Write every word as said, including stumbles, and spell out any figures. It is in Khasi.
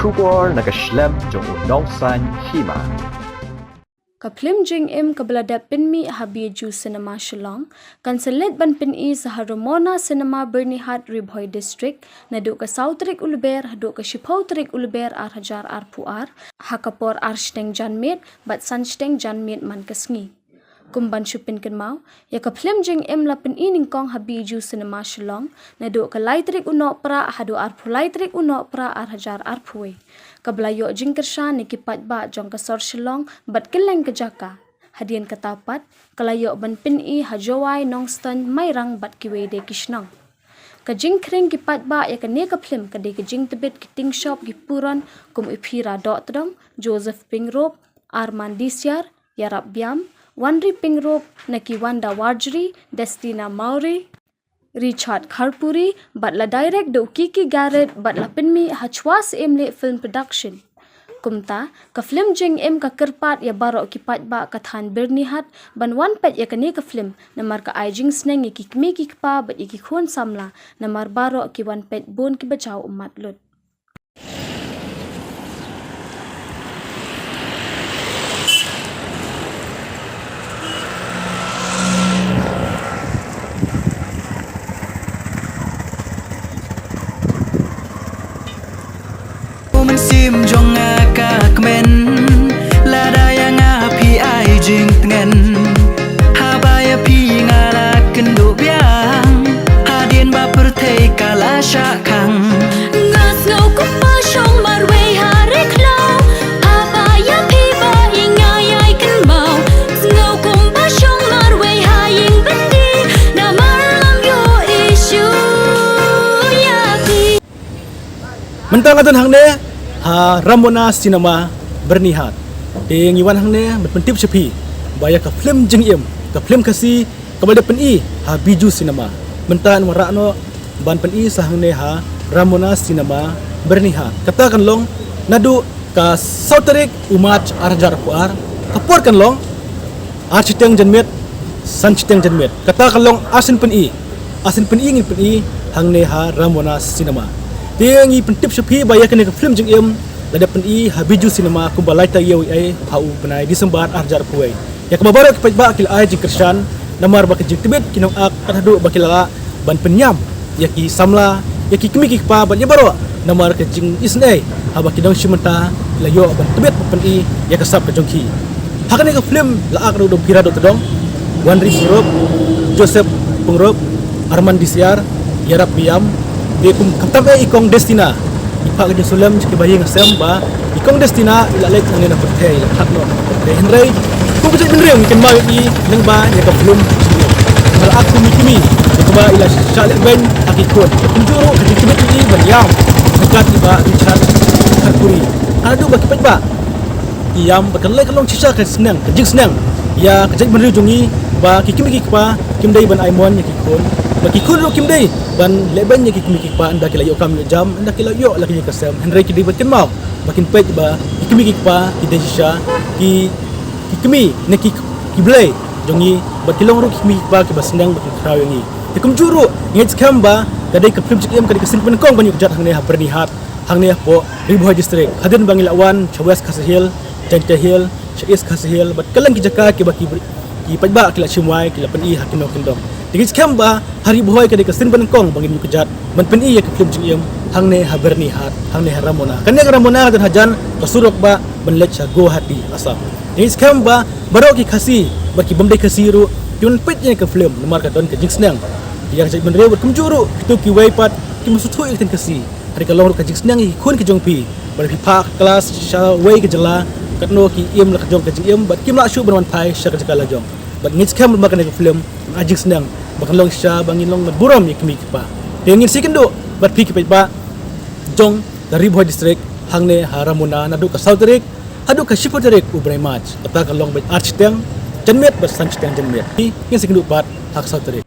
Khubor na ka shlem jong u nongsan hima. Ka phlim Jingim kaba la dep pynmih ha Bijou Cinema Shillong kan sa leit ban pyni sa ha Ramona Cinema, Byrnihat, Ri Bhoi District, naduh ka saw tarik u Lber haduh ka shiphew tarik u Lber ar hajar arphew ar, ha ka por ar shiteng janmiet bad san shiteng janmiet man ka sngi. Kum ban shu pynkynmaw, ïa ka phlim Jingim la pyni nyngkong ha Bijou Cinema Shillong naduh ka lai tarik u Nohprah haduh arphew lai tarik u Nohprah ar hajar arphew wei, kaba la ïoh jingkyrshan na ki paidbah jong ka sor Shillong bad kylleng ka jaka. Hadien kata pat ka la ïoh ban pyni ha Jowai, Nongstoiñ, Mairang bad kiwei de ki shnong. Ka jingkhring ki paidbah ïa kane ka phlim ka dei ka jingtbit ki tingshop ki puron kum u Phira Dohtdong, Joseph Pingrop, Arman Disiar, Ïarap Biam, Wanri Pingrop, na ki Wanda Warjri, Destina Mawrie, Richard Kharpuri, bad la direct da u Kiki Garrett bad la pynmih ha Chwa Syiemlieh Film Production. Kumta ka phlim Jingim ka kyrpad ïa baroh ki paidbah ka thaiñ Byrnihat ban wan peit ïa kane ka phlim namar ka ai jingsneng ïa ki kmie ki kpa bad ïa ki khun samla, namar baroh ki wan peit bun kiba jaw ummat lut. U mynsiem jong nga ka kmen, lada ïa nga phi ai jingtngen. Haba ïa phi nga la kynduh biang, hadien ba pyrthei ka la shah khang. Nga sngew kumba shong marwei ha ri khlaw, haba ïa phi ba i nga ïai kynmaw. Sngew kumba shong marwei ha ïing byndi, namar ngam ïohi shuh ïa phi. Mynta nga don hangne ha Ramona Cinema Byrnihat. Te ngi wan hangne ban pyntip sha phi ba ïa ka phlim Jingim, ka phlim Khasi kaba la dep pyni ha Bijou Cinema. Mynta ngi wanrah noh ban pyni sa hangne ha Ramona Cinema Byrnihat. Kata kan long naduh ka saw tarik u March ar hajar arphew ar. Ka por kan long ar shiteng janmiet, san shiteng janmiet. Kata ka long ar sien pyni. Ar sien pyni ngin pyni hangne ha Ramona Cinema. Te ngi pyntip sha phi ba ïa kane ka phlim Jingim la dep pyni ha Bijou Cinema kumba lai taïew ïa ha u bnai December ar hajar arphew wei. Ïa kaba baroh ki paidbah ki la ai jingkyrshan namar ba ka jingtbit ki nongak kat haduh ba ki la lah ban pynïam ïa ki samla, ïa ki kmie ki kpa bad ïa baroh namar ka jingisynei haba ki nongshim bynta ki la ïoh ban tbit ban pyni ïa ka sap ka jong ki. Ha kane ka phlim la ak ruh da u Phira Dohtdong, Wanri Pyngrop, Joseph Pyngrop, Arman Disiar, Ïarap Biam, te kum khamtam eh i Kong Destina. I phah ka jingsulem sha kiba ïing sem ba i Kong Destina i la leit nangne na pyrthei, i la khlad noh na pyrthei. Hynrei kum ka jaitbynriew ngi kynmaw ïa i lyngba ïa ka phlim Jingim. Nga la ak kum i kmie ïa kaba i la shah lehbeiñ ha ki khun. Kumjuh ruh ka jingtbit ïa i ban ïam ryngkat i Bah Richard Kharpuri. Ka la duh ba ki paidbah ki ïam bad ka la leh ka long shisha ka sneng, ka jingsneng ïa ka jaitbynriew jong ngi ba ki kmie ki kpa kim dei ban ai mon ïa ki khun, ba ki khun ruh kim dei ban lehbeiñ ïa ki kmie ki kpa ynda ki la ïoh kam ïoh jam, ynda ki la ïoh la ka ïing ka sem. Hynrei ki dei ban kynmaw ba kin peit ba ki kmie ki kpa ki dei shisha ki, ki kmie ne ki, ki blei jong ngi, bad ki long ruh ki kmie ki kpa kiba sneng bad ki khraw ïa ngi. Te kumjuh ruh ngi ngeit skhem ba ka dei ka phlim Jingim ka dei ka sien pynnyngkong ban ïoh kjat hangne ha Byrnihat, hangne hapoh Ri Bhoi District. Hadien ba ngi la wan sha West Khasi Hills, Jaiñtia Hills, sha East Khasi Hills bad kylleng ki jaka kiba ki, ki paidbah ki la shim wai, ki la pyni ha kino kino. Te ngi ngeit skhem ba ha Ri Bhoi ka dei ka sien pynnyngkong ba ngin ïoh kjat ban pyni ïa ka phlim Jingim hangne ha Byrnihat, hangne ha Ramona. Kane ka Ramona ka don hajan ka surok ba ban leit sha Guwahati, Assam. Te ngi ngeit skhem ba baroh ki Khasi bad ki bym dei Khasi ruh kin wan peit ïa ka phlim namar ka don ka jingsneng ïa ka jaitbynriew bad kumjuh ruh kito kiwei pat kim sngewthuh ïa ka ktien Khasi. Hynrei ka long ruh ka jingsneng ïa ki khun ki jong phi. Bad phi phah klas sha wei ka jylla, katno ki im la ka jong ka Jingim bad kim lah shuh ban wan phai sha ka jaka la jong. Bad ngi ngeit skhem ba kane ka phlim kan ai jingsneng ba kan long shisha ba ngin long ban burom ïa ki kmie ki kpa. Te ngin sa ïakynduh bad phi ki paidbah jong ka Ri Bhoi District hangne ha Ramona naduh ka saw tarik haduh ka shiphew tarik u bnai March. Kata ka long beit ar shiteng janmiet bad san shiteng janmiet. Ngin sa ïakynduh pat ha ka saw tarik.